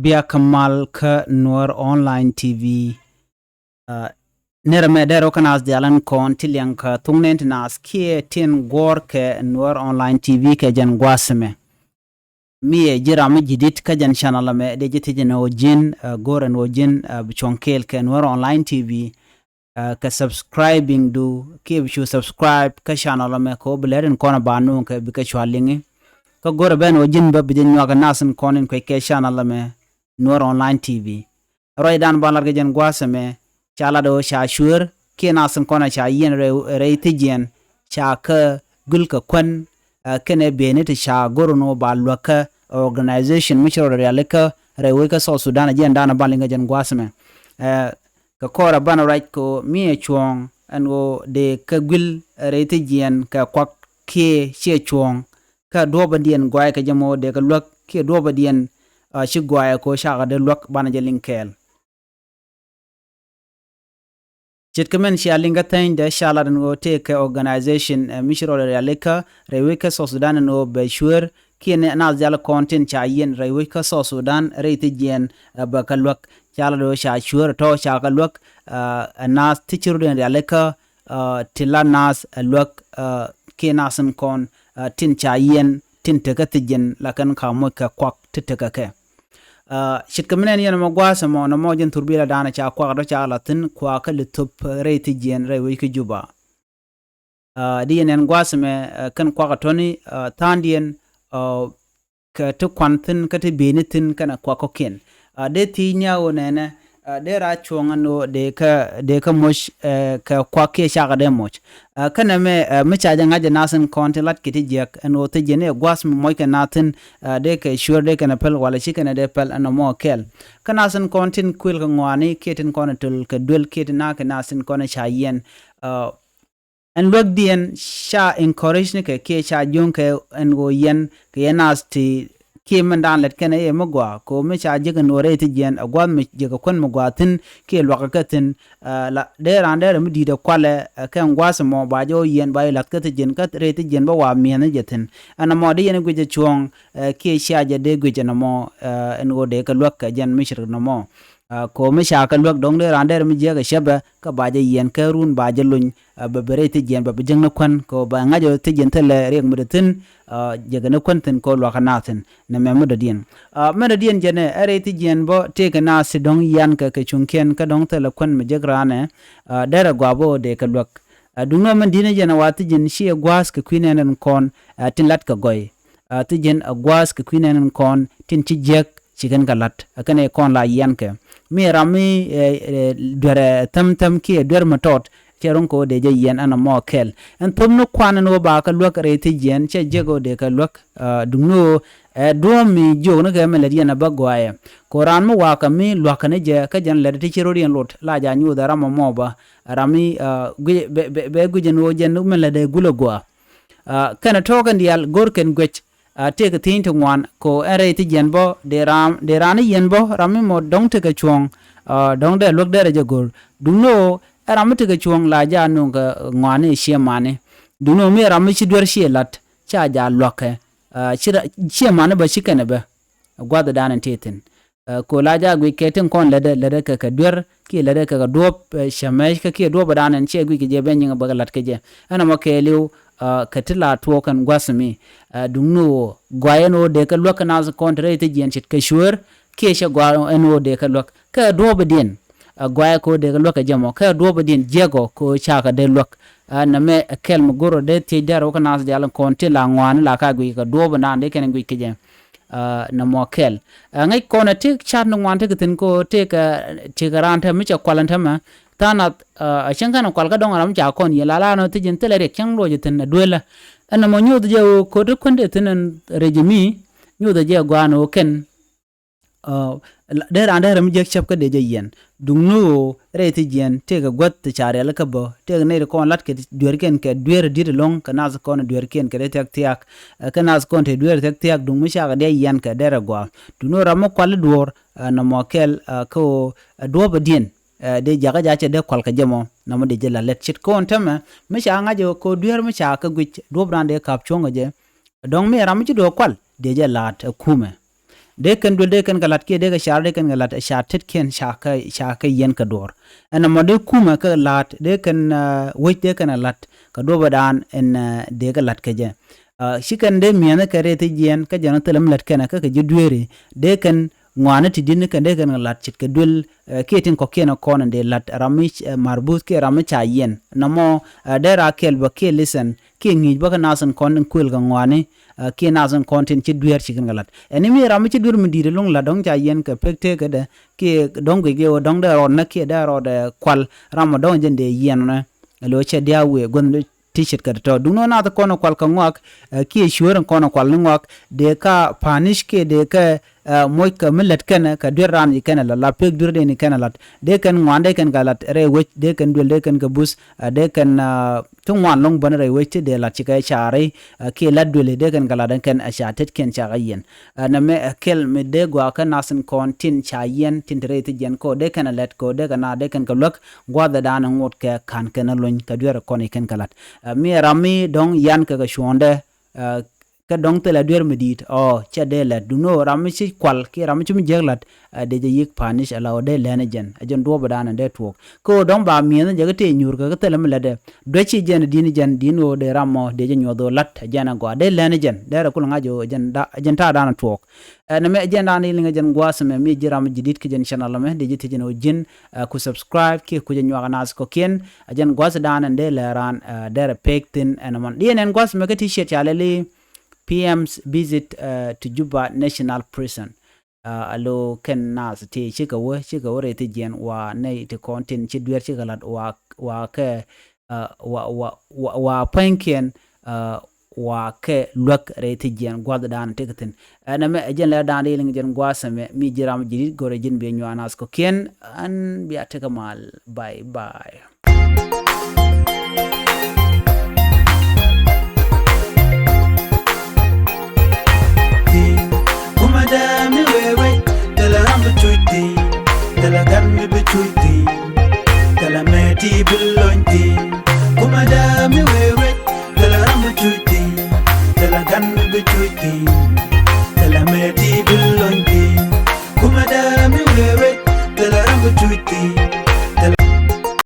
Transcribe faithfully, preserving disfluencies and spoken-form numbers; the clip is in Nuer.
Bia kä mal kä Nuer Online T V. Aa, nɛrɛ mɛ dɛr wä kä naath dial ɛn kɔn ti liɛŋ kä thuknɛ ti naath kiɛ tin guɔ̱ɔ̱r kɛ Nuer Online T V kɛ jɛn gua̱a̱th ɛmɛ. Mi ɛ ji̱ ram mi ji̱ di̱t kä jɛn channel ɛmɛ dee ji̱ thiec ɛn ɣöö ji̱n, aa, go̱o̱r ɛn ɣöö ji̱n, aa, bi cuɔ̱ŋ kɛɛl kɛ Nuer Online T V. Aa, kɛ subscribing du kiɛ bi cu subscribe kä channel ɛmɛ kɛ ɣöö bi lɛr in kɔn a ba nuŋ kɛ bikɛ cua liŋi. Kä go̱rɛ ben ɣöö ji̱n bä bi jɛ nyuak ɛ nath in kɔn in kuec kɛ channel ɛmɛ Nuer Online T V. Ruacdan ba lat kɛ jɛn gua̱a̱th ɛmɛ ca lat ɣöö ca cueer kiɛ nath in kɔn a ca yiɛn rɛy, rɛy thiec jiɛn ca kä gul kɛ kuän, aa, kɛnɛ bieyni ti ca go̱r ɛn ɣöö ba luäk kä organization mi ci rɔ rialikä rɛy wec kä South Sudan a jiɛn dan a ba liŋ kɛ jɛn gua̱a̱th ɛmɛ. Aa, kɛ kɔrɛ banɛ ruac kɛ ɣöö mi ɛ cuɔ̱ɔ̱ŋ ɛn ɣöö dee kä guil rɛy thiec jiɛn kɛ kuak kiɛ ciɛ cuɔ̱ɔ̱ŋ kä duɔ̱ɔ̱pädiɛn gɔaaɛ kɛ jɛ mɔ dee kɛ luäk kiɛ duɔ̱ɔ̱pädiɛn, aa, ci gɔaaɛ kɛ ɣöö cakɛ dee luäk banɛ jɛ liŋ kɛɛl. Ce̱tkɛ mɛn cia liŋ kä thɛny dee ca lat ɛn ɣöö tëëkɛ organization, aa, mi ci rɔ rialikä rɛy wec kä South Sudan ɛn ɣöö bɛ cueer kiɛ naath dial kɔn tin ca yiɛn rɛy wec kä South Sudan rɛy thiec jiɛn, aa, bɛ kɛ luäk. Ca lat ɣöö ca cueer tɔ̱ ca kɛ luäk, aa, ɛ naath ti ci rɔ rialikä, aa, ti la naath ɛ luäk, aa, kiɛ nath in kɔn, aa, tin ca yiɛn tin tekä thiec jiɛn la kɛn ka moc kɛ kuak ti tekä kɛ. Aa, ce̱tkɛ mi nɛn yɛn ɛmɔ gua̱a̱th ɛmɔ nɔmɔ jɛn thurbilɛ danɛ ca kuak dɔ̱ ca la thi̱n kuak kä li thop rɛy thiec jiɛn rɛy wec kä Juba. Aa, di yɛn ɛn gua̱a̱th ɛmɛ, aa, kɛn kuak ɛ tɔ̱ni, aa, tha̱a̱ŋdiɛn, aa, kɛ ti kuan thi̱n kä ti bieyni thi̱n kɛnɛ kuak kɔ̱kiɛn. Aa, dee thiec ni a ɣöö nɛnɛ, aa, dee raar cuɔ̱ɔ̱ŋ ɛn ɣöö dee kä, dee kä moc, aa, kɛ kuak kiɛ cakɛ dee moc. Aa, kɛnɛ mɛ, aa, mi ca jɛ ŋa̱c ɛ nath in kɔn ti lat kɛ ti jiäk ɛn ɣöö thiec jiɛn i̱ ɛ gua̱a̱th mi moc kɛ nath thi̱n, aa, dee kɛ cueer dee kɛnɛ päl walɛ ci kɛnɛ dee päl ɛn nɔmɔ kɛl. Kä nath in kɔn tin kuël kɛ ŋɔaani kiɛ tin kɔn ɛ töl kɛ duel kiɛ tin na̱a̱k kɛ nath in kɔn ɛ ca yiɛn. Aa, ɛn luäkdiɛn ca encourage ni kɛ kiɛ ca juɔ̱ŋ kɛ ɛn ɣöö yɛn kɛ yɛn nath ti kiɛ mɛn daan lɛt kɛnɛ yɛ mi gɔaa kɛ ɣöö mi ca jek ɛn ɣöö rɛy thiec jiɛn ɛ gua̱a̱th mi jek ɛ kuän mi gɔaa thi̱n kiɛ luakä kɛ thi̱n. Aa, la dee raan dee rɛ mi di̱i̱t ɛ kualɛ, aa, kɛ ɛn gua̱a̱th ɛmɔ ba jɛ ɣöö yɛn ba yɛ la̱th kä thiec jiɛn kä rɛy thiec jiɛn bä wa mi̱eth ni jɛ thi̱n. Ɛn ɛmɔ dee yɛn guic ɛ cuɔ̱ɔ̱ŋ, aa, kiɛ cia jɛ dee guic ɛn ɛmɔ, aa, ɛn ɣöö dee kɛ luäk kɛ jɛn mi ce̱tkɛ nɔmɔ. Aa, kɛ ɣöö mi ca kɛ luäk dɔ̱ŋ dee raan dee rɛ mi jiäk ɛ cäpɛ kä ba jɛ yiɛn kä run ba jɛ lony, aa, bɛ bi rɛy thiec jiɛn bɛ bi jäk ni kuän kɛ ɣöö ba ŋa̱c ɣöö thiec jiɛn thilɛ riɛk mi dee thi̱n, aa, jek ni kuän thi̱n kɛ ɣöö luakä naath thi̱n. Nɛ mɛ mi dɔ̱diɛn. Aa, mi dɔ̱diɛn jɛnɛ ɛ rɛy thiec jiɛn bä tëëkɛ naath ti dɔ̱ŋ yian kɛ kɛ cuŋkiɛn kä dɔ̱ŋ thilɛ kuän mi jek raanɛ, aa, derɛ gɔaa bä ɣöö dee kɛ luäk. Aa, duŋni ɣöö min di̱t ni jɛn ɛ wa thiec jiɛn ciɛ gua̱a̱th kɛ kui̱ nɛn in kɔn, aa, tin lat kɛ gɔy. Aa, thiec jiɛn ɛ gua̱a̱th kɛ kui̱ nɛn in kɔn tin ci jiäk ci kɛn kɛ la̱t, ɛ kɛn ɛ kɔn la yiɛn kɛ. Mi ram mi, ɛ, ɛ, duer, ɛ, thäm thäm kiɛ duer mi tɔt, cɛ ro̱ŋ kɛ ɣöö dee jɛ yiɛn ɛn ɛmɔ kɛl. Ɛn thop ni kuan ɛn ɣöö ba kɛ luäk rɛy thiec jiɛn, cɛ jiäk ɣöö dee kɛ luäk, aa, duŋni ɣöö, ɛ, duɔ̱ɔ̱m mi jiök ni kɛ mi lät yɛn ɛ bä gɔaaɛ. Kɛ ɣöö raan mi wakä mi luäk kɛ ni jɛ, kä jɛn lät ti ci rot yɛn lot, la ja nyuuth ɛ ram ɛmɔ bä, ram mi, aa, guic, bɛ, bɛ, bɛ guic ɛn ɣöö jɛn mi lät ɛ gulɛ gɔaa. Aa, kɛnɛ tɔ̱ kɛn diaal go̱r kɛn guic, aa, tëëkɛ thi̱ny ti ŋuan kɛ ɣöö ɛn rɛy thiec jiɛn bä dee raan, dee raan i̱ yiɛn bä ram mi mɔ dɔ̱ŋ tekɛ cuɔ̱ɔ̱ŋ, aa, dɔ̱ŋ dee luäk derɛ jɛ go̱r. Duŋni ɣöö ɛ ram mi tekɛ cuɔ̱ɔ̱ŋ la ja nuŋ kɛ ŋɔaani ɛ ciɛ mani. Duŋni ɣöö mi ɛ ram mi ci duer ciɛ la̱t ca ja luäkɛ, aa, ci ra-, ciɛ mani bä ci kɛnɛ bä. Gua̱thdan in tëë thi̱n. Ɛ, kɛ ɣöö la ja guic kɛ tin kɔn lätdɛ, lätdɛ kɛ kɛ duer kiɛ lätdɛ kɛ kɛ duɔ̱ɔ̱p, ɛ, cämɛc kä kiɛ duɔ̱ɔ̱pdan in cɛ guic kɛ jɛ ben nyiŋ bä kɛ la̱t kɛ jɛ. Ɛn ɛmɔ kɛɛliw, ɛ, kɛ ti la tuɔɔk kɛn gua̱th mi. Ɛ, duŋni ɣöö gɔaaɛ ɛn ɣöö dee kɛ luäk kɛ nath kɔn te rɛy thiec jiɛn ce̱tkɛ cueer kiɛ cɛ gɔaa ɛn ɣöö dee kɛ luäk kɛ duɔ̱ɔ̱pdiɛn. Ɛ, gɔaaɛ kɛ ɣöö dee kɛ luäk kɛ jɛ mɔ kɛ duɔ̱ɔ̱pdiɛn jiäk ɔ kɛ ɣöö cakɛ dee luäk. Ɛ, nɛmɛ ɛ kɛl mi go̱r ɔ dee thiec dɛr wä kɛ nath diaal kɔn ti la ŋɔaani la ka guic kɛ duɔ̱ɔ̱pdan dee kɛn guic kɛ jɛ. Aa, nɛ mɔ kɛl. Aa, ŋäc kɔn ɛ tëk cat ni ŋuan tekɛ thi̱n kɛ ɣöö tëk, aa, tëk raan täämɛ mi cɛ kual ɛn täämɛ. Tha̱a̱ŋ nath, aa, a cäŋ kɛn kual kä dɔ̱ŋ ram ca kɔn yiëë la la nɔ thi̱c in thilɛ riɛk cäŋ luɔc thi̱n ɛ duelä. Ɛn nɛ mɔ nyoth jɛ ɣöö ko̱t ti kuändɛ thi̱n ɛn rɛc mi. Nyoth jɛ gua̱a̱n ɣöö kɛn, aa, dee raan dee rɛm jiäk cäp kä dee jɛ yiɛn. Duŋni ɣöö rɛy thiec jiɛn tëëkɛ guäth ti ca rialikä bä, tëëkɛ nɛy ti kɔn la̱t kɛ dueerkiɛn kɛ dueer di̱t ɛlɔ̱ŋ kɛ nath kɔn dueerkiɛn kɛ dee thia̱k thia̱k, ɛ, kɛ nath kɔn te dueer thia̱k thia̱k duŋ mi cakɛ diac yian kɛ derɛ gɔaa. Duŋni ɣöö ram mi kual i̱ duɔ̱ɔ̱r, ɛ, nɔmɔ kɛl, ɛ, kä ɣöö, ɛ, duɔ̱ɔ̱pädiɛn, ɛ, dee jakä ja̱ cɛ dee kual kɛ jɛ mɔ, nɔmɔ dee jɛ la̱t lɛt ce̱tkɛ ɣöö ɛn täämɛ, mi ca ŋa̱c ɛ ɣöö kɛ ɣöö dueer mi ca kɛ guic duɔ̱ɔ̱pdan dee ka̱p cuɔ̱ŋ kɛ jɛ. Dɔ̱ŋ mi ɛ ram mi ci duɔ̱ɔ̱r kual, dee jɛ la̱a̱t ɛ kumɛ. Dee kɛn duel dee kɛn kɛ la̱t kiɛ dee kɛ car dee kɛn kɛ la̱t ɛ car tetkiɛn ca kɛ, ca kɛ yɛn kɛ duɔ̱ɔ̱r. Ɛn ɛmɔ dee kumɛ kɛ la̱t dee kɛn, ah, wec dee kɛn ɛ la̱t kɛ duɔ̱ɔ̱pädan ɛn, ah, dee kɛ la̱t kɛ jɛ. Ah, ci kɛn dee miɛnhä kɛ rɛy thiec jiɛn kä jɛn thilɛ mi lät kɛnɛ kä kɛ ji̱ dueeri dee kɛn ŋɔaani ti di̱t ni kɛn dee kɛn kɛ la̱t ce̱tkɛ duel, eh, kiɛ tin kɔ̱kiɛn kɔn in dee la̱t ram mi, eh, marbuth kiɛ ram mi ca yiɛn. Nɔmɔ, eh, dee ra kɛl bä kiɛ listen kiɛ ŋi̱i̱c bä kä nath in kɔn in kuël kɛ ŋɔaani, eh, kiɛ nath in kɔn tin ci dueer ci kɛn kɛ la̱t. Ɛn mi ram mi ci dueer mi di̱i̱t ɛlɔ̱ŋ la̱t dɔ̱ŋ ca yiɛn kɛ pek teekädɛ kiɛ dɔ̱ŋ guic kɛ ɣöö dɔ̱ŋ dee rɔɔd näk kiɛ dee rɔɔd, eh, kual ram mɔ dɔ̱ŋ jɛn dee yiɛn ɔnɛ. Ɛlɔ cɛ diaa wëë guäth ti ce̱tkɛ tɔ̱tɔ̱. Duŋni ɣöö nath kɔn ɛ kual kɛ ŋɔak, eh, kiɛ cuäär in kɔn ɛ kual ni ŋɔak, dee kä punish kiɛ dee kɛ, eh, moc kɛ mi lät kɛnɛ kɛ duer raan ji̱ kɛnɛ la̱t, la pek duer dee ni kɛnɛ la̱t. Dee kɛn ŋuan dee kɛn kɛ la̱t rɛy wec, dee kɛn duel dee kɛn kɛ buth, eh, dee kɛn, eh, ti ŋuan lɔ̱ŋ bän rɛy wec ti dee la̱t ci kɛ caari, eh, kiɛ la̱t dueli dee kɛn kɛ la̱t ɛn kɛn ɛ ca tetkiɛn ca kɛ yiɛn. Ɛ, nɛmɛ, ɛ, kɛl mi dee gɔaa kä nath in kɔn tin ca yiɛn tin te rɛy thiec jiɛn kɛ ɣöö dee kɛn ɛ lɛt kɛ ɣöö dee kɛ naath dee kɛn kɛ luäk gua̱thdan in ŋot kɛ ka̱n kɛn ɛ lony kɛ dueerɛ kɔn i̱ kɛn kɛ la̱t. Ɛ, mi ɛ ram mi dɔ̱ŋ yian kɛ kɛ cuɔ̱ɔ̱ŋdɛ, ɛ, kä dɔ̱ŋ thilɛ dueer mi di̱i̱t, ɔ, cɛ dee lɛt. Duŋni ɣöö ram mi ci kual kiɛ ram mi ci mi jiäk la̱t, ɛ, dee jɛ yi̱k punish ala ɣöö dee lɛn ɛ jɛn. Ɛ jɛn duɔ̱ɔ̱pädan in dee tuɔɔk. Kä ɣöö dɔ̱ŋ ba mi̱eth ni jɛ kä tëë nyuur kɛ kä thilɛ mi lɛtdɛ. Duec ci jɛn di̱n jɛn di̱n ɣöö dee ram mɔ dee jɛ nyuɔth ɣöö la̱t ɛ jɛn ɛ gɔaa dee lɛn ɛ jɛn dee rɛ kul ŋa̱c ɣöö ɛ jɛn da, ɛ jɛn ta̱a̱dan ɛ tuɔɔk. Ɛ nɛmɛ ɛ jɛn dan iliŋ ɛ jɛn gua̱a̱th ɛmɛ mi ji̱ ram ji̱ di̱t kä jɛn channel ɛmɛ dee ji̱ thiec jɛn ɣöö ji̱n, ɛ, ku subscribe kiɛ ku jɛ nyuak ɛ nath kɔ̱kiɛn. Ɛ jɛn gua̱a̱th dan ɛn dee lɛ raan, ɛ, dee rɛ pek thi̱n ɛn ɛmɔn. Diɛn ɛn gua̱a̱th ɛmɛ kä ti ciɛt ca lɛli P M's visit, ɛ, to Juba National Prison. Ɛ, alo kɛn nath ti cikɛ wä, cikɛ wä rɛy thiec jiɛn wa nɛy ti kɔn tin ci dueer cikɛ la̱t wa, wa kɛ, ɛ, wa, wa, wa, wa pua̱nykiɛn, ɛ, wa kɛ luäk rɛy thiec jiɛn gua̱thdan tekɛ thi̱n. Ɛ nɛmɛ ɛ jɛn lɛr dan dee liŋ jɛn gua̱a̱th ɛmɛ mi ji̱ ram ji̱ di̱t go̱rɛ ji̱n bi nyuan nath kɔ̱kiɛn. Ɛn bia tekɛ mal. Bye bye. Kumɛ dee mi wee wec, thilɛ ram bi cuc thi̱n, thilɛ gan mi bi cuc thi̱n, thilɛ mɛ ti bi lony thi̱n. Kumɛ dee mi wee wec, thilɛ ram bi cuc thi̱n, thilɛ gan mi bi cuc thi̱n, thilɛ mɛ ti bi lony thi̱n. Kumɛ dee mi wee wec, thilɛ ram bi cuc thi̱n.